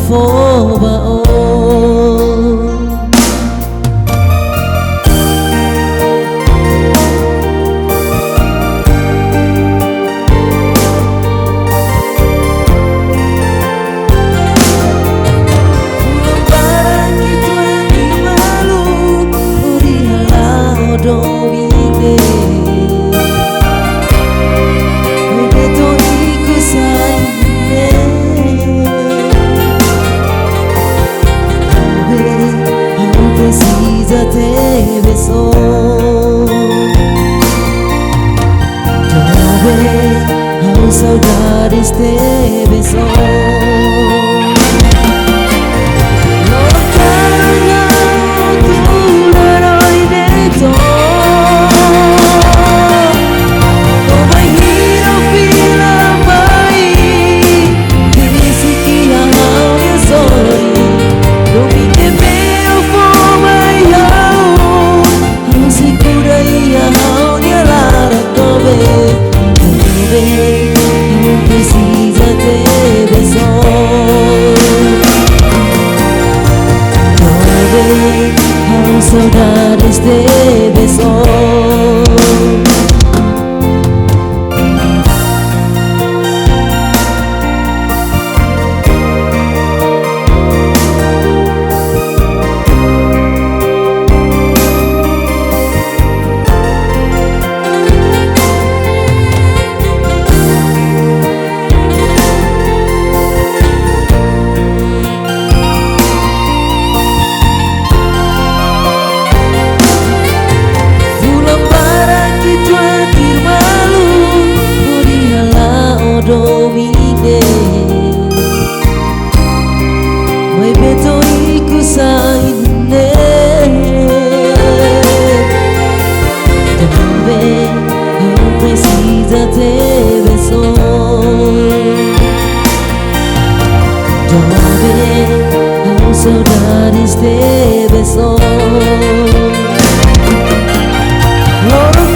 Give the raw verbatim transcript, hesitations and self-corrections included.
fó ba ó. Fulan barak ita tuir malu, hodi hala'o domin de'it. Maibé to'o ikus sai ne'e. Maibé ha'u presiza tebes ó. Maibé ha'u saudades tebes ó. Loron karang ha'u tuir ó de'it. Ó bainhira fila mai, besik iha ha'u-nia sorin. Domin ne'ebé ó fó mai ha'u, ha'u sei kuda iha ha'u-nia laran doben. Doben, ha'u presiza tebes ó. Doben, ha'u saudades tebes ó. Fulan barak ita tuir malu, hodi hala'o domin de'it. Maibé to'o ikus sai ne'e. Doben, ha'u presiza tebes ó. Doben, ha'u saudades tebes ó. Loron